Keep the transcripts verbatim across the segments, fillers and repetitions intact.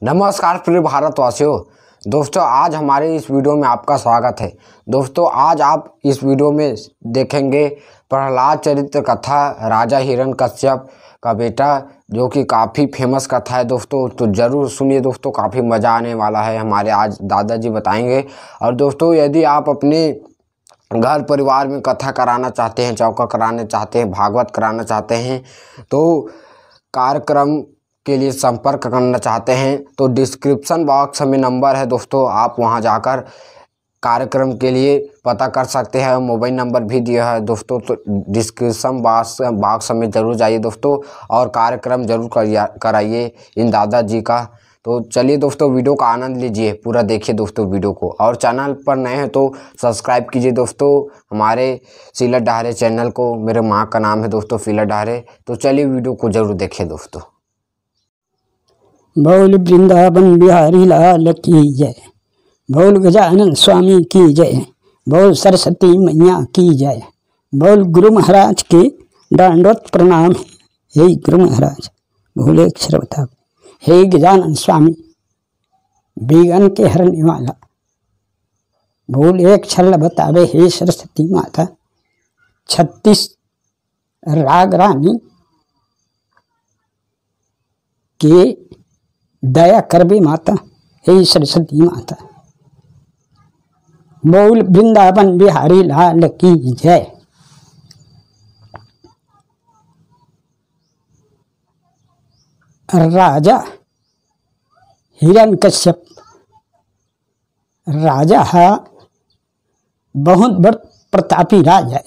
नमस्कार प्रिय भारतवासियों, दोस्तों, आज हमारे इस वीडियो में आपका स्वागत है। दोस्तों, आज आप इस वीडियो में देखेंगे प्रहलाद चरित्र कथा, राजा हिरण्यकश्यप का बेटा, जो कि काफ़ी फेमस कथा है दोस्तों। तो ज़रूर सुनिए दोस्तों, काफ़ी मज़ा आने वाला है हमारे, आज दादाजी बताएंगे। और दोस्तों, यदि आप अपने घर परिवार में कथा कराना चाहते हैं, चौका कराना चाहते हैं, भागवत कराना चाहते हैं, तो कार्यक्रम के लिए संपर्क करना चाहते हैं तो डिस्क्रिप्शन बॉक्स में नंबर है दोस्तों, आप वहां जाकर कार्यक्रम के लिए पता कर सकते हैं। मोबाइल नंबर भी दिया है दोस्तों, तो डिस्क्रिप्शन बॉक्स बॉक्स में जरूर जाइए दोस्तों, और कार्यक्रम जरूर करिया- कराइए इन दादाजी का। तो चलिए दोस्तों, वीडियो का आनंद लीजिए, पूरा देखिए दोस्तों वीडियो को, और चैनल पर नए हैं तो सब्सक्राइब कीजिए दोस्तों हमारे शीला डहरे चैनल को। मेरे माँ का नाम है दोस्तों शीला डहरे। तो चलिए वीडियो को जरूर देखिए दोस्तों। बोल वृंदावन बिहारी लाल की जय, बोल गजानन स्वामी की जय, बोल सरस्वती मैया की जय, बोल गुरु महाराज की दंडवत प्रणाम। हे गुरु महाराज, बोल एक छल बतावे, हे गजानन स्वामी, विघ्न के हरने वाला, बोल एक छल बतावे, हे सरस्वती माता, छत्तीस राग रानी के दया करबे माता, हे सरस्वती माता। बोल वृंदावन बिहारी लाल की जय। राजा हिरण्यकश्यप राजा हा बहुत बड़ प्रतापी राजा है,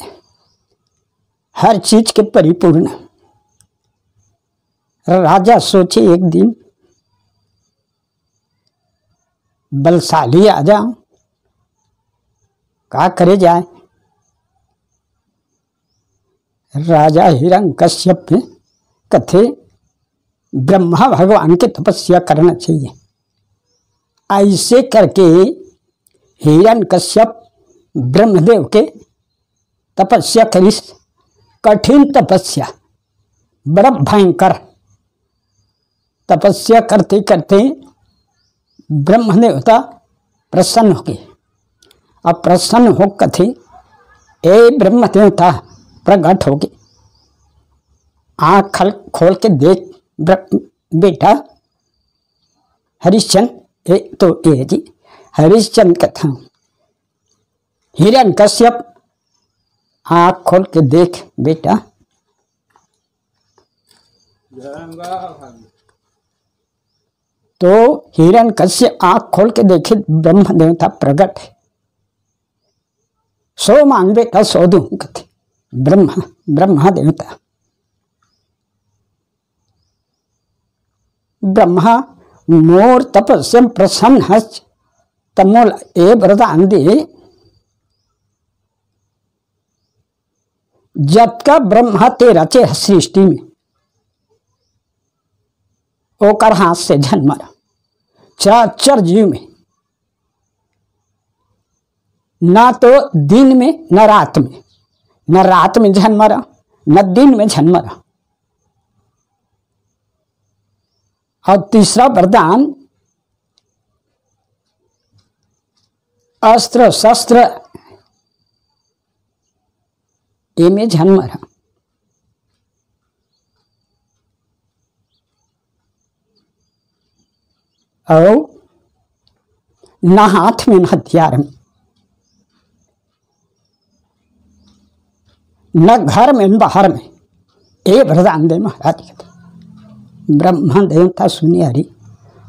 हर चीज के परिपूर्ण। राजा सोचे एक दिन बलशाली आ जाओ, का करे जाए। राजा हिरण्यकश्यप कथे ब्रह्मा भगवान के तपस्या करना चाहिए। ऐसे करके हिरण्यकश्यप ब्रह्मदेव के तपस्या करिस, कठिन तपस्या, बड़ा भयंकर तपस्या करते करते ब्रह्म देवता प्रसन्न हो गए। अब प्रसन्न हो कथे, ए ब्रह्म देवता प्रकट हो गए, आँख खल-, खोल के देख ब्र-, बेटा हरिश्चंद, ए, तो ए जी हरिश्चंद कथा, हिरण्यकश्यप आँख खोल के देख बेटा। तो हिरण्यकश्यप आँख खोल के देखे, ब्रह्म देवता प्रकट है। सो मांग बेटा सो दूं कथे ब्रह्मा, ब्रह्मा देवता। ब्रह्मा मोर तपस्या प्रसन्न हस, त मोला ए वरदान दे, जतका ब्रह्मा ते रचे ह सृष्टि में, ओकर हाथ से झन मरा। चराचर जीव में, ना तो दिन में, न रात में, न रात में झन मरा, न दिन में झन मरा। और तीसरा वरदान, अस्त्र शस्त्र एमे झन मरा। अउ न हाथ में, न हथियार में, न घर में, न बाहर में, ए वरदान दे महाराज। ब्रह्मा देवता सुने, अरे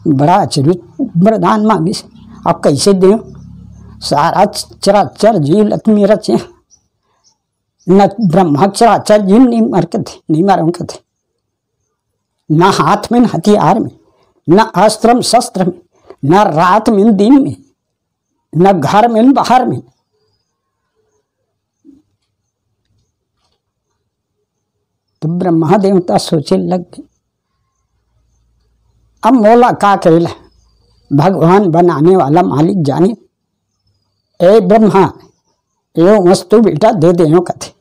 बड़ा आश्चर्य वरदान मांगिस, अब कैसे देव? सारा चराचर जीव लत में रचे, न ब्रह्मा चराचर जीव नहीं मर के थे, नहीं मारन के थे, न हाथ में, न हथियार में, न अस्त्र शस्त्र में, न रात में, दिन में, न घर में, न बाहर में। तो ब्रह्मा देवता सोचे लग गए, अब मोला का करेला, भगवान बनाने वाला मालिक जाने। ए ब्रह्मा, यो वस्तु बेटा दे दे, यो कथे।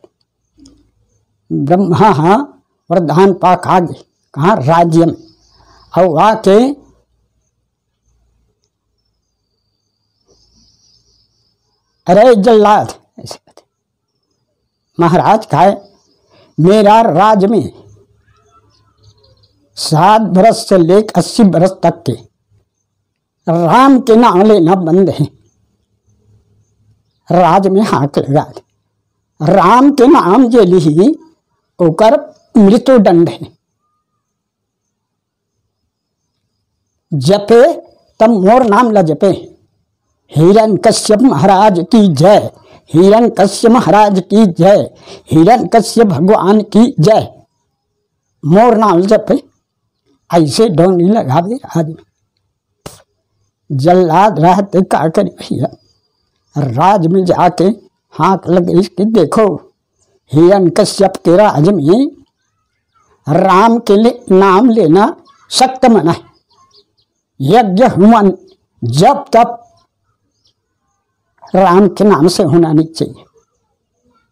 ब्रह्मा हा वरदान पा के आ गे, कहाँ? राज्य में। अउ आके "अरे जल्लाद," ऐसे कहथे। महाराज कहे, "मेरा राज में सात बरस से लेकर अस्सी बरस तक के राम के नाम लेना बंद है। राज में हाक लगा दे। राम के नाम जे लिही, ओकर मृत्युदंड है। जपे तब मोर नाम ला जपे। हिरण्यकश्यप महाराज की जय, हिरण्यकश्यप महाराज की जय, हिरण्यकश्यप भगवान की जय।" मोर नाम जपे, ऐसे डोनी लगावे राज में। जल्लाद रहते का करी भैया, राज में जाके हाक लगे कि देखो, हिरण्यकश्यप के राज में राम के लिए नाम लेना सख्त मना है। यज्ञ हवन, जप तप, राम के नाम से होना नहीं चाहिए।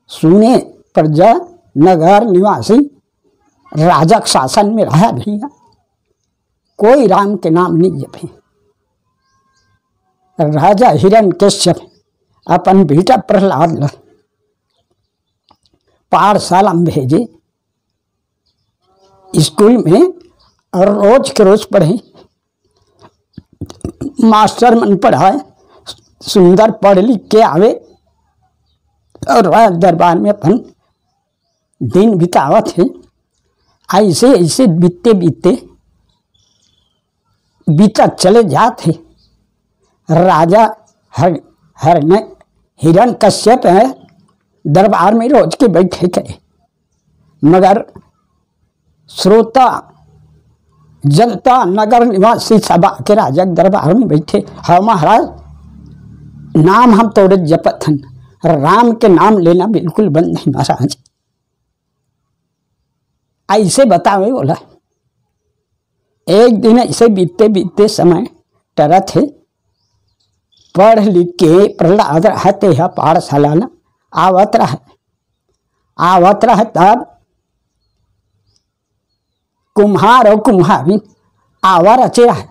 सुने प्रजा, नगर निवासी, राजा के शासन में रहा भैया, कोई राम के नाम नहीं जपे। राजा हिरण्यकश्यप अपन बेटा प्रहलाद ला पाठशाला में भेजे, स्कूल में, और रोज के रोज पढ़े। मास्टर मन पढ़ाए, सुंदर पढ़ लिख के आवे और राज दरबार में अपन दिन बितावत हे। ऐसे ऐसे बीतते बीतते बीतत चले जात हे। राजा हर, हर में हिरण्यकश्यप है, दरबार में रोज के बैठे करे, मगर श्रोता, जनता, नगर निवासी सब आके राजा के दरबार में बैठे। "हाँ महाराज, नाम हम तोरे जपत हन, राम के नाम लेना बिल्कुल बंद नहीं महाराज।" ऐसे बतावे बोला। एक दिन ऐसे बीतते बीतते समय टरत हे, पढ़ लिख के प्रहलाद रहते ह पाठशाला न आवत रहे, आवत रहे तब कुम्हार और कुम्हारी आवा रचे रहे,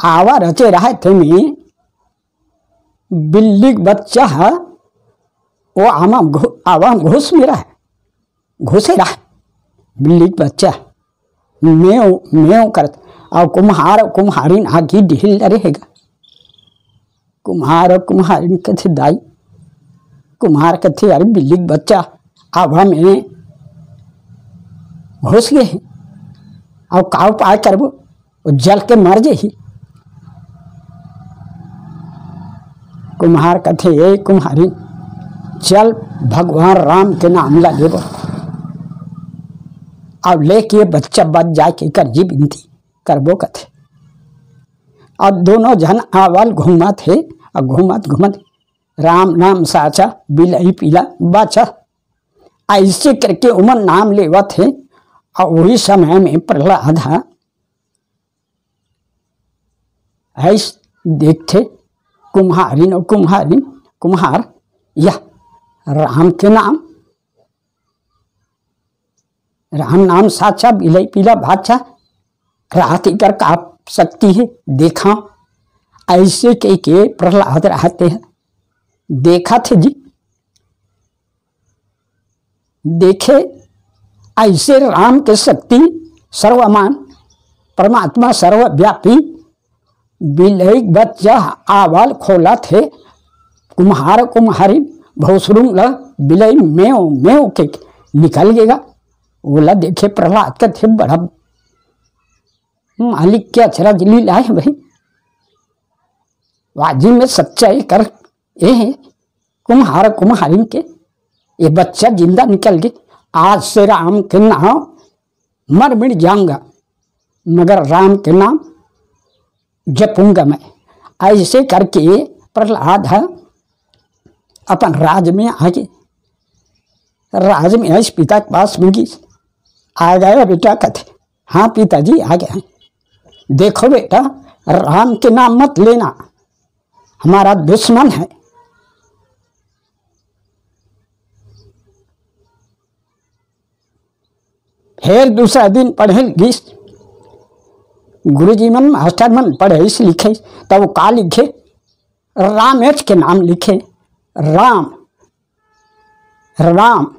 आवा रचे रहे थे में बिल्ली के बच्चा ह वो आमा घु-, आवा घुस में रहे, घुसे रहे बिल्ली के बच्चा, मेव मेव करत। और कुम्हार और कुम्हारिन आगी ढील रहेगा। कुम्हार और कुम्हारिन कथे दाई, कुम्हार कथे, "अरे बिल्ली के बच्चा आवा में घुस गए हे, और का उपाय करबो, वो जल के मर जाही।" कुम्हार कथे, "ए कुम्हारिन, चल भगवान राम के नाम ला लेबो, अब लेके बच्चा बच जाए के कर जी बिनती करबो," कथे। अब दोनों झन आवल घूमत हे, अब घूमत घूमत, "राम नाम साचा बिलई पीला बाचा।" ऐसे करके उमन नाम लेवत हे। और वही समय में प्रहलाद ह ऐस देखथे, कुम्हारिन और कुम्हारिन, कुम्हार, यह राम के नाम, राम नाम साचा बिलई पीला बाचा, रात इकर का शक्ति है, देखा। ऐसे कह के प्रहलाद रहते हैं, देखा थे जी, देखे ऐसे राम के शक्ति, सर्वमान, परमात्मा सर्वव्यापी, बिलई बच्चा आवाल खोलत हे, कुम्हार कुम्हारिन भोसरुम ल बिलई मेव मेव के निकल गेगा। ओला देखे प्रहलाद कथे, "बड़ा मालिक के अचरज लीला हे भाई, वाजी में सच्चाई कर ए हे, कुम्हार कुम्हारिन के ये बच्चा जिंदा निकल गे। आज से राम के नाम मर मिट जाऊंगा, मगर राम के नाम जपूंगा मैं।" ऐसे करके प्रहलाद ह अपन राज में आगे, राज में आइस, पिता के पास में गिस। "आ गया बेटा?" कथे, "हाँ पिताजी, आ गया है।" "देखो बेटा, राम के नाम मत लेना, हमारा दुश्मन है।" फिर दूसरा दिन पढ़े गिस, गुरुजी मन, मास्टर मन पढ़े लिखे, तब वो का लिखे, रामेच के नाम लिखे। राम, राम।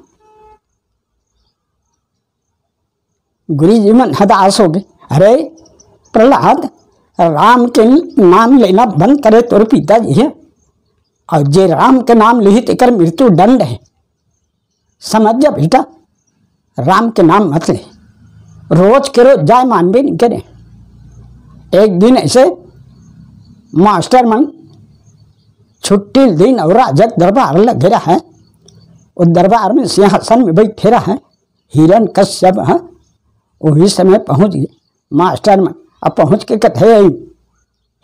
गुरु जी मन हदास हो गए, "अरे प्रहलाद, राम के नाम लेना बंद करे तोर पिताजी है, और जे राम के नाम लिही तेकर मृत्यु दंड है, समझ जा बेटा, राम के नाम मत ले।" रोज के रोज जाए मानबे नहीं करे। एक दिन ऐसे मास्टर मन छुट्टी दिन और राजा के दरबार लगे रहा है, वो दरबार में सिंहासन में बैठे रहा है, हिरण कश्यप, हाँ, वही समय पहुँच गए। मास्टर मन अब पहुँच के कथे,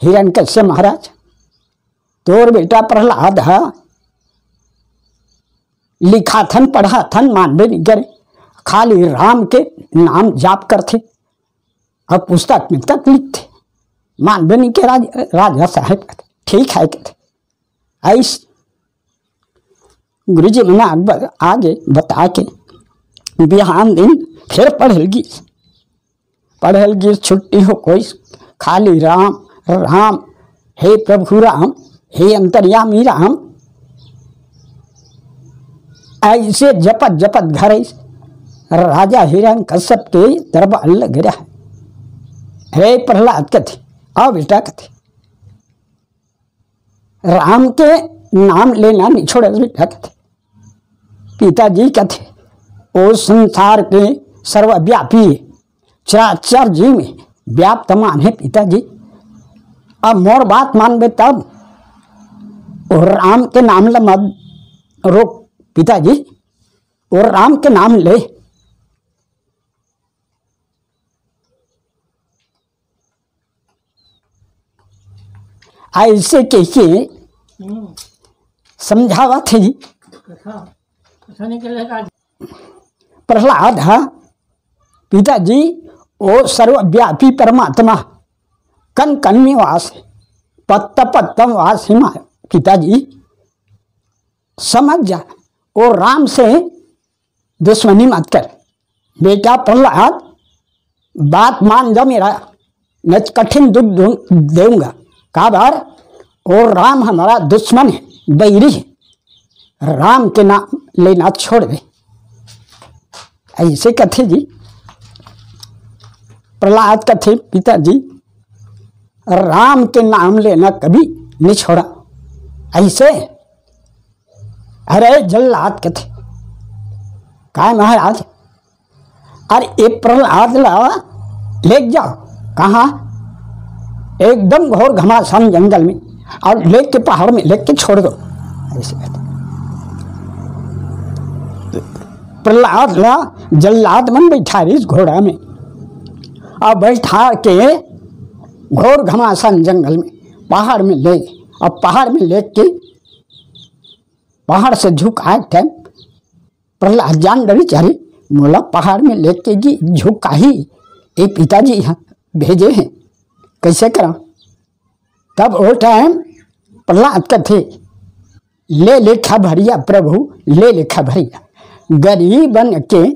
"हिरण कश्यप महाराज, तोर बेटा प्रहलाद ह, लिखाथन पढ़ाथन मानबे नहीं करे, खाली राम के नाम जाप करथे, अब पुस्तक में तक लिखथे, मानबे नहीं के राज-, राजा साहेब कथे, ठीक है," कथे। ऐस गुरुजी मन आग ब-, आगे बता के बिहान दिन फिर पढ़ल गिस। पढ़ल गिस, छुट्टी हो कोई, खाली राम, राम, हे प्रभु राम, हे अंतर्यामी राम, ऐसे जपत जपत घर आइस। राजा हिरण कश्यप के दरबार लगे रहा। हे प्रहलाद कथे, "आओ बेटा," कथे, "राम के नाम लेना नहीं छोड़े बेटा," कथे। पिताजी कथे, "ओ संसार के सर्वव्यापी चराचर जीव में व्याप्त मान है पिताजी, अब मोर बात मानबे तब, ओ राम के नाम ल मत रोक पिताजी, ओ राम के नाम ले।" ऐसे कह के समझावत हे जी। प्रहलाद ह, पिताजी, ओ सर्वव्यापी परमात्मा कन कन में वास है, पत्त पत्त में वास है मा-, पिताजी, समझ जा, ओ राम से दुश्मनी मत कर। बेटा प्रहलाद, बात मान जा मेरा, नहीं तो कठिन दुख दू-, देऊंगा। काबर? ओ राम हमारा दुश्मन है, बैरी है। राम के नाम लेना छोड़ दे। ऐसे कथे जी, प्रहलाद कथे, "पिताजी, राम के नाम लेना कभी नहीं छोड़ा।" ऐसे, अरे जल्लाद कथे, "काय महाराज?" "अरे ये प्रहलाद ला लेके जाओ।" "कहाँ?" "एकदम घोर घमासान जंगल में, और लेके पहाड़ में लेके छोड़ दो।" ऐसे कहते। प्रहलाद ला जल्लाद मन बैठा रहिस घोड़ा में, और बैठा के घोर घमासान जंगल में, पहाड़ में ले, अब पहाड़ में लेके पहाड़ से झुकाए टाइम प्रहलाद जान डरिस, "अरे मोला पहाड़ में लेके जी झुकाही, ए पिताजी ह भेजे हैं, कैसे करा?" तब ओ टाइम प्रहलाद कथे, "ले ले खबरिया प्रभु, ले ले खबरिया, गरीबन के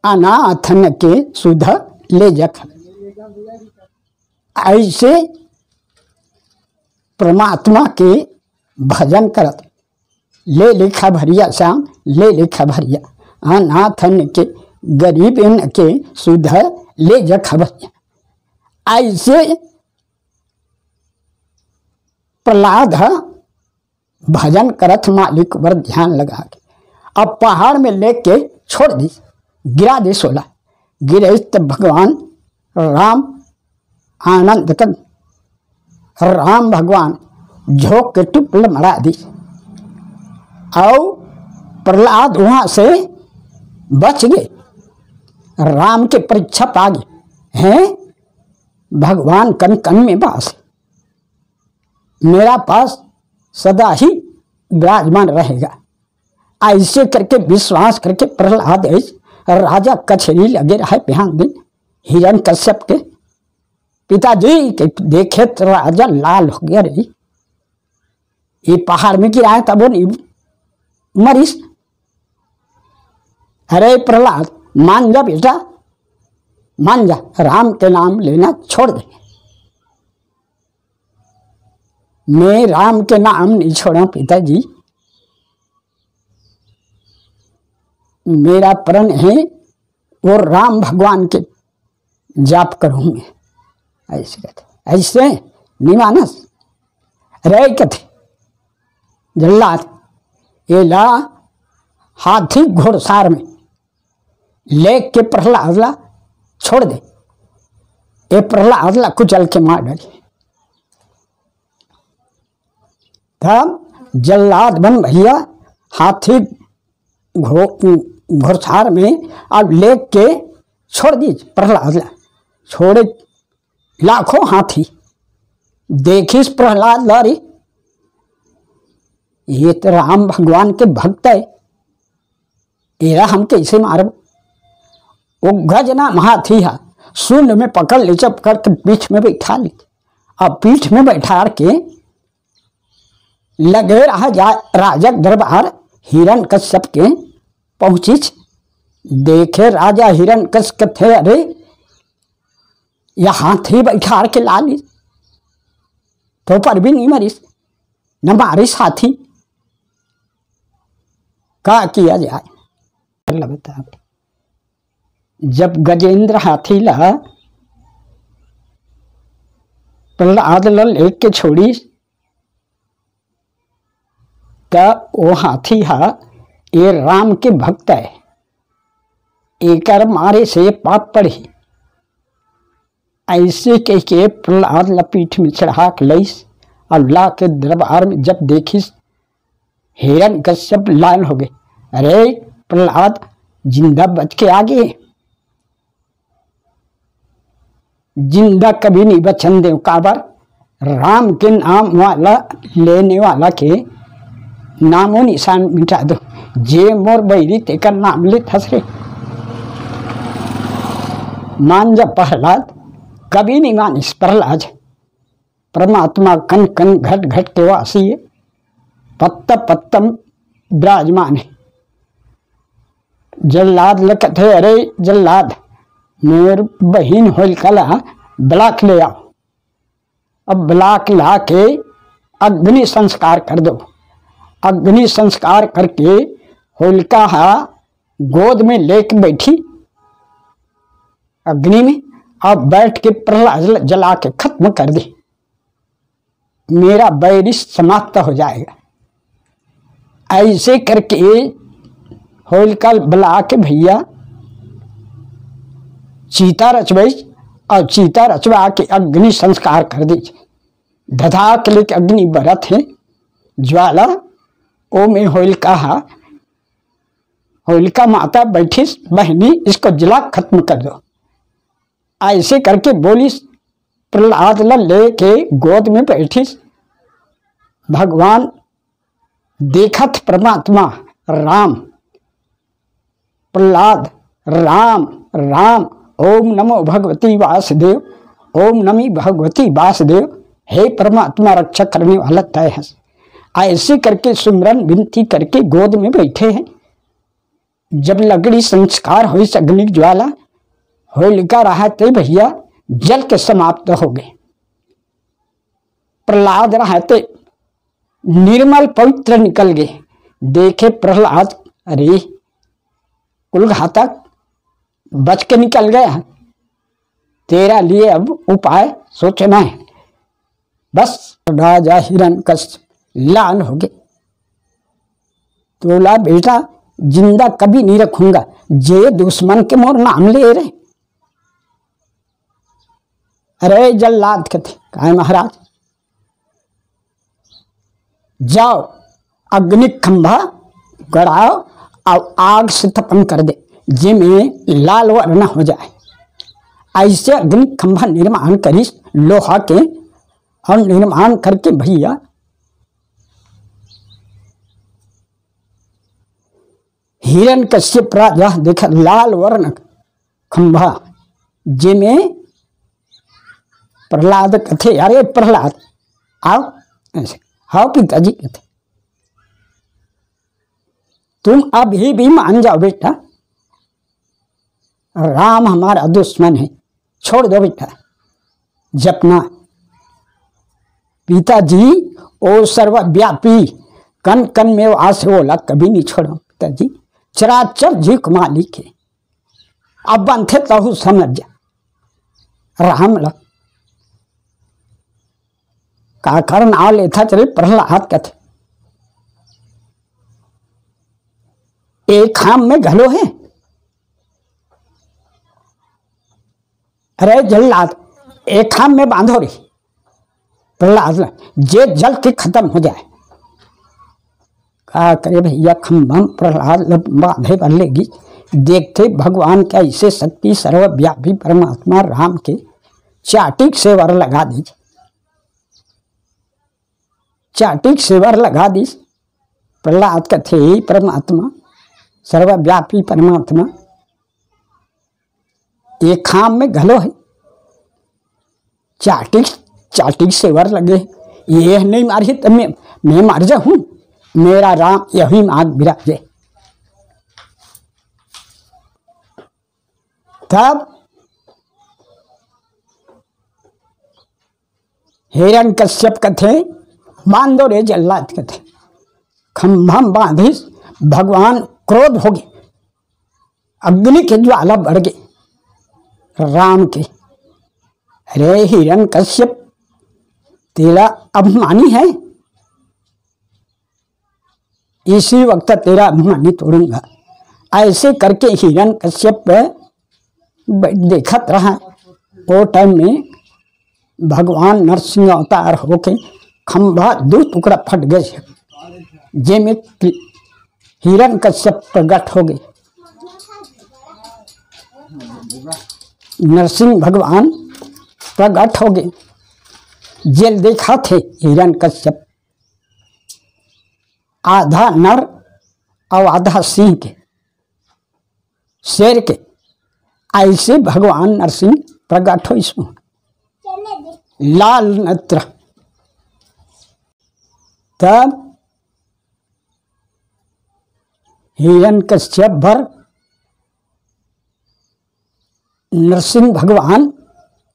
अनाथन के सुध ले जा खबरिया।" ऐसे परमात्मा के भजन करत, "ले ले खबरिया श्याम, ले ले खबरिया, अनाथन के, गरीबन के सुध ले जा खबरिया।" ऐसे प्रहलाद ह भजन करत मालिक ऊपर ध्यान लगा के अब पहाड़ में लेके छोड़ दिस, गिरा दिस ओला। गिरे त भगवान राम आनंद कन, राम भगवान झोंक के टुप्पल मरा दिस। अउ प्रहलाद वहां से बच गए। राम के परीक्षा पा गए हैं, भगवान कन कन में बास है, मेरा पास सदा ही विराजमान रहेगा। ऐसे करके विश्वास करके प्रहलाद इस राजा कचहरी लगे रहे बिहान दिन हिरण कश्यप के। पिताजी के देखे तो राजा लाल हो गया, "रे, ये पहाड़ में गिराए तब वो नहीं मरिस।" "अरे प्रहलाद, मान जा बेटा, मान जा, राम के नाम लेना छोड़ दे।" मैं राम के नाम नहीं छोड़ा पिताजी, मेरा प्रण है वो राम भगवान के जाप करूँ मैं। ऐसे कहते, ऐसे नहीं मानस। रे कथे जल्लाद, एला हाथी घोड़सार में लेके प्रहलाद ला छोड़ दे, ए प्रहलाद ला कुचल के मार डाली। तब जल्लाद बन भैया हाथी घो-, घोड़सार में अब लेके छोड़ दी प्रहलाद ला। छोड़े लाखों हाथी देखिस प्रहलाद ला, "अरे, ये तो राम भगवान के भक्त है, एला हम कैसे मारब?" वो गजना हाथी हा सुंड में पकड़ ले, पकड़ के पीठ में बैठा ले। अब पीठ में बैठा के लगे रहा जा, राजा के दरबार हिरण कश्यप के पहुंचिस। देखे राजा हिरण कश्यप थे, "अरे, यह हाथी बैठार के ला ली, तो पर भी नहीं मरिस, न मारिस हाथी, का किया जाए?" जब गजेंद्र हाथी ला प्रहलाद ला लेके छोड़िस, त ओ हाथी हा ए राम के भक्त है, एकर मारे से पाप पड़ही। ऐसे कह के प्रहलाद ला पीठ में चढ़ा के लइस, अउ ला के दरबार में जब देखिस, हिरण कश्यप लाल हो गए। "अरे प्रहलाद, जिंदा बच के आ गए।" जिंदा कभी नहीं बचन देव, काबर राम के नाम वाला लेने वाला के नामो निशान मिटा दो। जे मोर बैरी तेकर नाम लेत हस रे। मान जा प्रहलाद, कभी नहीं मानिस प्रहलाद। परमात्मा कण कण घट घट के वासी है, पत्त पत्तम विराजमान है। जल्लाद ल कथे, "अरे जल्लाद, मोर बहिन होलिका ला बलाक ले आओ।" अब बलाक ला के अग्नि संस्कार कर दो। अग्नि संस्कार करके होलिका हा गोद में लेके बैठी अग्नि में, अब बैठ के प्रहलाद ल जला के खत्म कर दे। मेरा बैरी समाप्त हो जाएगा। ऐसे करके होलिका बला के भैया चीता रचबई, और चीता रचवा के अग्नि संस्कार कर दी। धधाक ले के अग्नि बरत है, ज्वाला, ओ में होलिका हा, होलिका माता बैठिस, "बहिनी, इसको जला खत्म कर दो।" ऐसे करके बोलिस, प्रहलाद ला लेके गोद में बैठिस। भगवान देखत परमात्मा राम, प्रहलाद, "राम, राम, ओम नमो भगवती वासुदेव, ओम नमी भगवती वासुदेव, हे परमात्मा रक्षा करने वाला तय है।" ऐसे करके सुमरन विनती करके गोद में बैठे हैं। जब लकड़ी संस्कार होइस अग्नि ज्वाला, होलिका रहते भैया जल के समाप्त हो गए। प्रहलाद रहते निर्मल पवित्र निकल गए। देखे प्रहलाद, "अरे कुल घातक बच के निकल गया, तेरा लिए अब उपाय सोचना है।" बस राजा हिरण्यकश्यप लाल हो गए। तोला बेटा जिंदा कभी नहीं रखूंगा, जे दुश्मन के मोर नाम ले रहे। अरे जल्लाद कथे, "काय महाराज, जाओ अग्नि खंभा गड़ाओ और आग से तपन कर दे, जेमे लाल वर्ण हो जाए।" ऐसे अग्नि खंभा निर्माण करिस लोहा के, और निर्माण करके भैया हिरण्यकश्यप राजा देखा लाल वर्ण खंभा, जेमे प्रहलाद कथे, "अरे प्रहलाद, आओ।" ऐसे, "हाँ पिताजी," कथे, "तुम अभी भी मान जाओ बेटा, राम हमारा दुश्मन है, छोड़ दो बेटा जपना।" पिताजी ओ सर्वव्यापी, कन कन में वास हे, ओला कभी नहीं छोड़ंव पिताजी। चराचर जीव के मालिक हे। अब बनथे तहू समझ जा राम ला। काकर नाव लेथस रे प्रहलाद कथे। एक खाम में घलो हे। अरे जल्लाद, एक खाम में बांधो रे प्रहलाद ला, जे जल के खतम हो जाए। का करे भैया, खंभा म प्रहलाद ल बांधे बर लेगिस। देखथे भगवान के अइसे शक्ति, सर्वव्यापी परमात्मा राम के चाटिक से वर लगा दिस, चाटिक से वर लगा दिस। प्रहलाद कथे, "हे परमात्मा, सर्वव्यापी परमात्मा, ये खाम में घलो हे, चाटिक चाटिक से वर लगे, ये नहीं मारही त मैं, मैं मर जाहूं, मेरा राम यही मांग बिराजे।" तब हिरण्यकश्यप कथे, "बांधो रे जल्लाद," कथे। खंभा म बांधिस, भगवान क्रोध होगे, अग्नि के ज्वाला बढ़ गे राम के। "अरे हिरण्यकश्यप, तेला अभिमानी है, इसी वक्त तेरा अभिमानी तोड़ूंगा।" ऐसे करके हिरण्यकश्यप ब-, देखत रहा। वो टाइम में भगवान नरसिंह अवतार होके खंभा दू टुकड़ा फट गे, जेमे हिरण्यकश्यप प्रगट होगे। नरसिंह भगवान प्रगट होगे, जेल देखथे हिरण्यकश्यप, आधा नर अउ आधा सिंह के, शेर के। ऐसे भगवान नरसिंह प्रगट होइस, लाल नेत्र। तब हिरण्यकश्यप बर नरसिंह भगवान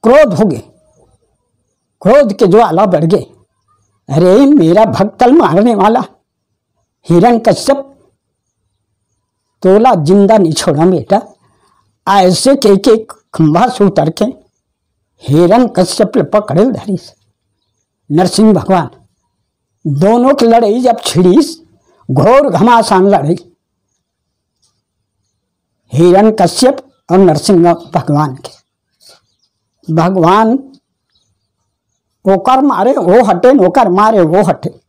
क्रोध होगे, क्रोध के ज्वाला बढ़ गे। "अरे मेरा भक्त ल मारने वाला हिरण्यकश्यप, तोला जिंदा नहीं छोड़ा बेटा।" ऐसे कहिके खंभा से उतर के हिरण्यकश्यप ल पकड़े ल धरिस नरसिंह भगवान। दोनों के लड़ई जब छिड़िस, घोर घमासान लड़ई, हिरण्यकश्यप अउ नरसिंह भगवान के। भगवान ओकर मारे वो हटे, ओकर मारे वो हटे,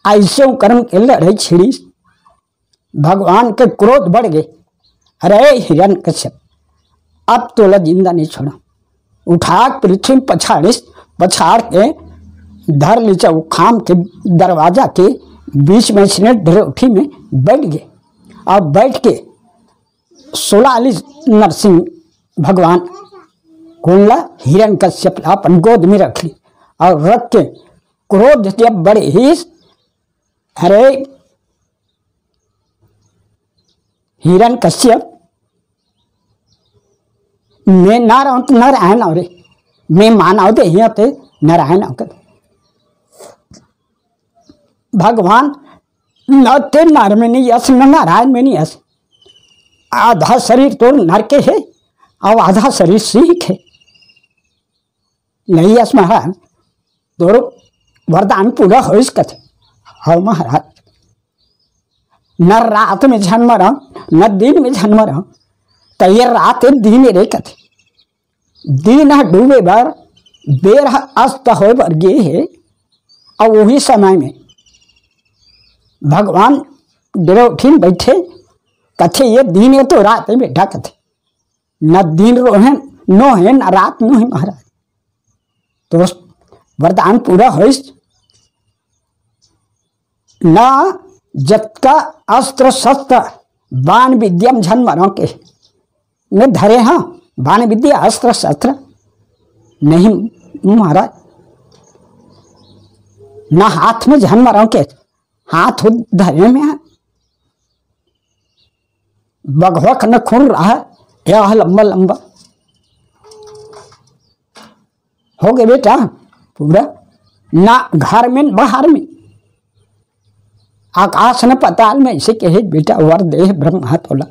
ऐसे ओकर के लड़ई छिड़िस। भगवान के क्रोध बढ़ गे, "अरे हिरण्यकश्यप, अब तोला जिंदा नहीं छोड़ा।" उठा के पृथ्वी में पछाड़िस, पछाड़ के धर लीस, वो खाम के दरवाजा के बीच में, इसने डरोठी में बैठ गे। अब बैठ के सुला लीस नरसिंह भगवान, कोन ला? हिरण्यकश्यप ला अपन गोद में रख ली और रख के क्रोध जब बढ़िस, "अरे हिरण्यकश्यप, मैं ना रहूं तो नारायण हो रे, मैं मानव देही ते नारायण हो।" भगवान, "न ते नर में नहीं अस, न नारायण में नहीं अस। आधा शरीर तोर नर के हे, अउ आधा शरीर सिंह के हे। नहीं अस महाराज, तोर वरदान पूरा होइस," कथे। "हव महाराज, न रात में झन मरंव, न दिन में झन मरंव, त ये रात ए दिन रे," कथे। "दिन ह डूबे बर, बेर ह अस्त होए बर गे हे, अउ उही समय में भगवान डरोठी म बइठे, कथे, ये दिन ए तो रात ए बेटा," कथे, "न दिन रोहे, नोहे, न रात नोहे महाराज।" तो वरदान पूरा होइस। "न जतका अस्त्र शस्त्र बाण विद्या म झन मरंव के में धरे हंव, बाण विद्या अस्त्र शस्त्र नहीं महाराज, न हाथ में झन मरंव के, हाथ उध धरे में हे, बघवा के नखुन रहा, यह लंबा लंबा।" हो गे बेटा पूरा, ना घर में, बाहर में, आकाश न पताल में अइसे कहे, "बेटा, वर दे ब्रह्मा तोला।"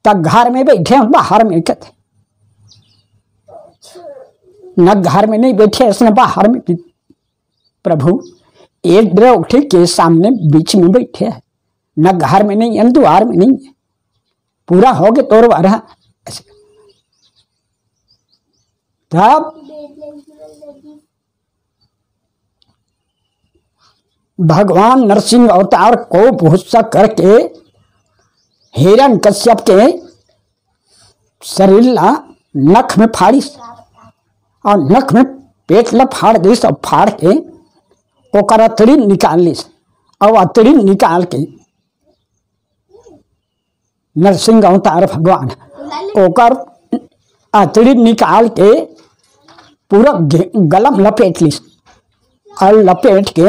त घर में बइठे हन, बाहर में कथे, न घर में नइ बइठे हस, न बाहर में। कि प्रभु, एक डरोकठी के सामने बीच में बइठे हे, न घर में नइ हे, दुवार में नइ हे, पूरा होगे तोर वारा। तब भगवान नरसिंह अवतार कोप गुस्सा करके हिरण्यकश्यप के शरीर ला नख में फाड़िस, अउ नख में पेट ला फाड़ दिस, अउ फाड़ के ओकर अतड़ी निकाल लिस, अउ अतड़ी निकाल के नरसिंह अवतार भगवान ओकर अतड़ी निकाल के पूरा घे-, गला में लपेट लिस, अउ लपेट के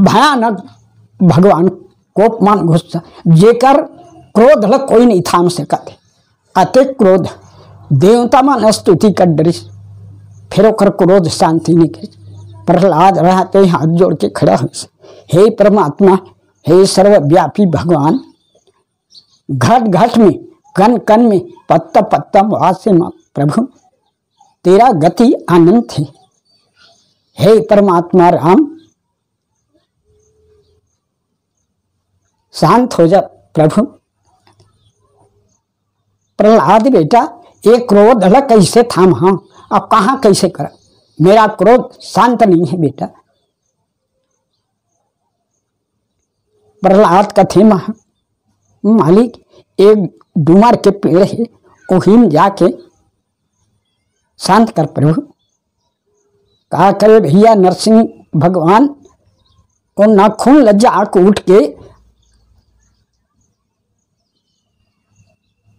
भयानक भगवान कोपमान गुस्सा, जेकर क्रोध ल कोई नइ थाम सकत। अतेक क्रोध, देवता मन स्तुति कर डरिस, फेर ओकर क्रोध शांति नइ करिस। प्रहलाद रहते हाथ जोड़ के खड़ा होइस, "हे परमात्मा, हे सर्वव्यापी भगवान, घट घट में, कण कण में, पत्ता पत्ता में वासे माँ प्रभु, तेरा गति अनंत हे। हे परमात्मा राम, शांत हो जा प्रभु।" प्रहलाद बेटा, ये क्रोध ला कइसे थामहूँ? अब कहाँ कइसे कर? मेरा क्रोध शांत नइ हे बेटा। प्रहलाद कथे, "महा-, मालिक, एक डूमर के पेड़ हे, ओही में जाके शांत कर प्रभु।" का करे भइया, नरसिंह भगवान ओ नाखून ल जाके उठ के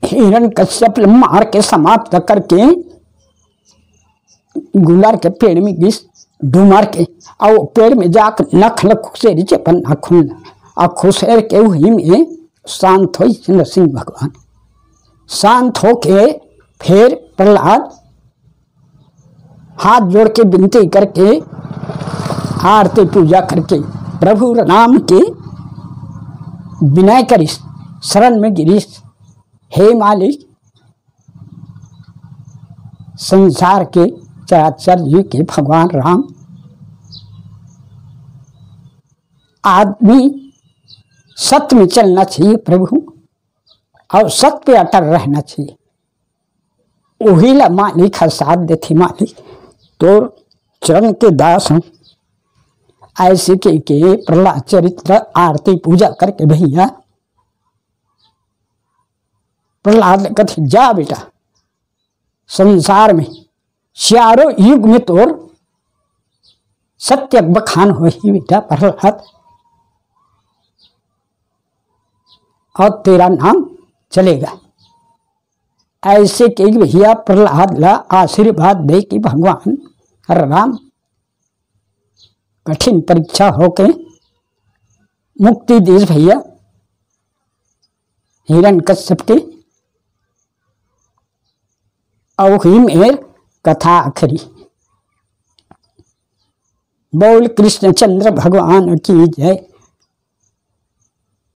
हिरण्यकश्यप ल मार के समाप्त करके गुलर के पेड़ में गिस, डूमर के, अउ पेड़ में जाके नख ल खुसेरिस अपन नाखून ल, अउ खुसेर के उही में शांत होइस नरसिंह भगवान। शांत होके फेर प्रहलाद हाथ जोड़ के विनती करके, आरती पूजा करके प्रभु राम के विनय करिस, शरण में गिरिस, "हे मालिक, संसार के चराचर जीव के भगवान राम, आदमी सत्य में चलना चाहिए प्रभु, अउ सत्य पे अटल रहना चाहिए। उही ला मालिक ह साथ देथे, मालिक तोर चरण के दास हूँ।" अइसे कहिके प्रहलाद चरित्र आरती पूजा करके भइया प्रहलाद ल कथे, "जा बेटा, संसार में चारों युग में तोर सत्य बखान होही बेटा प्रहलाद, अउ तेरा नाम चलेगा।" अइसे कहिके भइया प्रहलाद ला आशीर्वाद दे के भगवान राम कठिन परीक्षा होके मुक्ति दिस भइया हिरण्यकश्यप के। अउ उही मेर कथा आखिरी। बोल कृष्णचंद्र भगवान की जय।